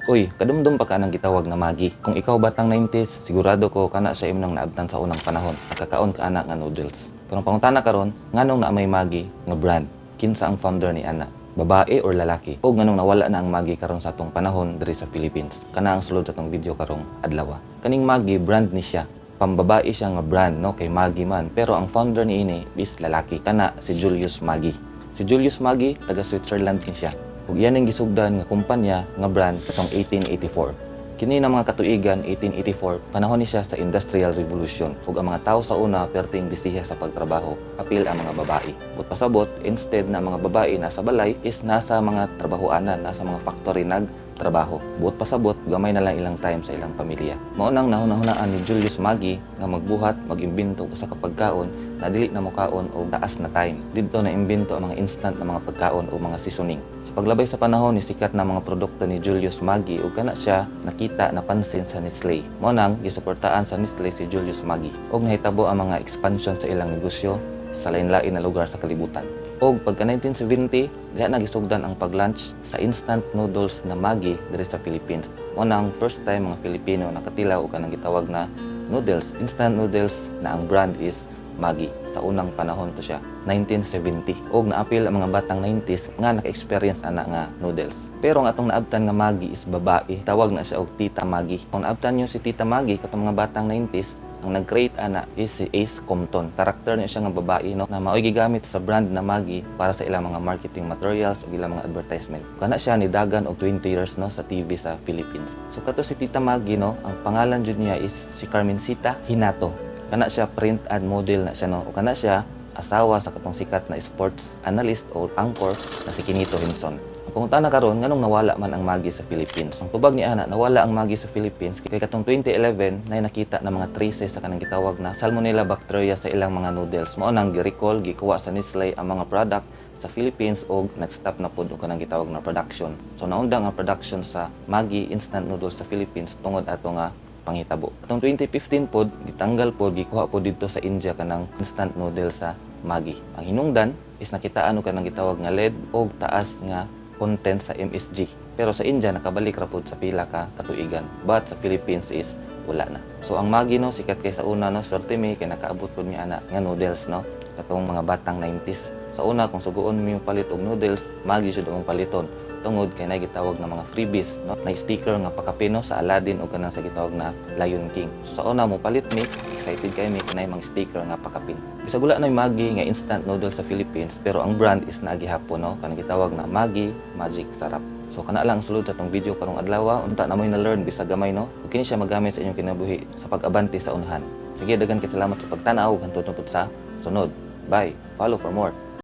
Uy, kadumdum pa ka ng gitawag na Maggi? Kung ikaw batang 90s, sigurado ko kana siya imong naabtan sa unang panahon. Nakakaon ka ana nga noodles. Pero ang pangutana karon, nganong naa may Maggi nga brand? Kinsa ang founder ni ana? Babae or lalaki? O nganong nawala na ang Maggi karon sa atong panahon diri sa Philippines? Kana ang sulod sa atong video karong adlaw. Kaning Maggi, brand ni siya. Pambabae siya nga brand, no, kay Maggi man, pero ang founder ni ini is lalaki, kana si Julius Maggi. Si Julius Maggi, taga Switzerland ni siya. Ug iyan ang gisugdan nga kumpanya nga brand katong 1884. Kini na mga katuigan 1884, panahon ni siya sa Industrial Revolution. Ug ang mga tao sa una perting bisiha sa pagtrabaho, apil ang mga babae. But pasabot, instead na ang mga babae nasa balay is nasa mga trabahoanan, nasa mga factory nagtrabaho. Buot pasabot, gamay na lang ilang time sa ilang pamilya. Mao nang nahuna-hunaan ni Julius Maggi nga magbuhat, mag-imbento sa kapagkaon na dili na mokaon og taas na time. Didto na imbento ang mga instant na mga pagkaon o mga seasoning. Sa paglabay sa panahon, ni sikat na mga produkto ni Julius Maggi ug kana siya nakita, napansin sa Nestle. Mao nang gisuportaan sa Nestle si Julius Maggi ug nahitabo ang mga expansion sa ilang negosyo sa lain-lain na lugar sa kalibutan. Og pagka 1970, diha na gisugdan ang pag-launch sa instant noodles na Maggi diri sa Philippines. Mao nang first time mga Pilipino nakatilaw og kanang gitawag na noodles, instant noodles na ang brand is Maggi. Sa unang panahon to siya, 1970. Og naapil ang mga batang 90s nga naka-experience ana nga noodles. Pero ang atong naabtan nga Maggi is babae. Tawag na siya og Tita Maggi. Kung naabtan niyo si Tita Maggi katong mga batang 90s, ang nag-create ana is si Ace Compton. Karakter niya siya nga babae, no, na mao'y gigamit sa brand na Maggi para sa ilang mga marketing materials ug ilang mga advertisement. Kana siya ni dagan og 20 years, no, sa TV sa Philippines. So kato si Tita Maggi, no, ang pangalan jud niya is si Carmencita Hinato. Kana siya print ad model na siya, no. O kana siya asawa sa katong sikat na sports analyst o anchor na si Quinito Henson. Ang pangutana karon, nganong nawala man ang Maggi sa Philippines? Ang tubag ni ana, nawala ang Maggi sa Philippines kay katong 2011 na nakita na mga traces sa kanang gitawag na Salmonella bacteria sa ilang mga noodles. Mao nang gi-recall, gikuha sa Nestle ang mga product sa Philippines og nag-stop na pod og kanang gitawag na production. So naundang ang production sa Maggi instant noodles sa Philippines tungod ato nga panghitabo. Atong 2015 pod, gitanggal pod, gikuha pod didto sa India kanang instant noodle sa Maggi. Ang hinungdan is nakitaan og kanang gitawag nga lead og taas nga content sa MSG. Pero sa India nakabalik ra pod sa pila ka katuigan. But sa Philippines is wala na. So ang Maggi, no, sikat kay sa una, no, swerte mi kay nakaabot pod mi ana nga noodles, no, katong mga batang 90s. Sa una, kung suguon mi palit og noodles, Maggi jud among paliton tungod kay naay gitawag na mga freebies, no, na sticker nga pakapin, no, sa Aladdin o kanang sa gitawag na Lion King. So sa una, mo palit mi, excited kay mi kay naay mga sticker nga pakapin. Bisag wala na Maggi nga instant noodle sa Philippines, pero ang brand is naa gihapon, no, kanang gitawag na Maggi Magic Sarap. So kana lang ang sulod sa atong video karong adlaw. Unta naa moy na learn bisag gamay, no, ug kini siya magamit sa inyong kinabuhi sa pag-abante sa unahan. Sige, daghan kay salamat sa pagtan-aw. Hantod na pud sa sunod. Bye. Follow for more.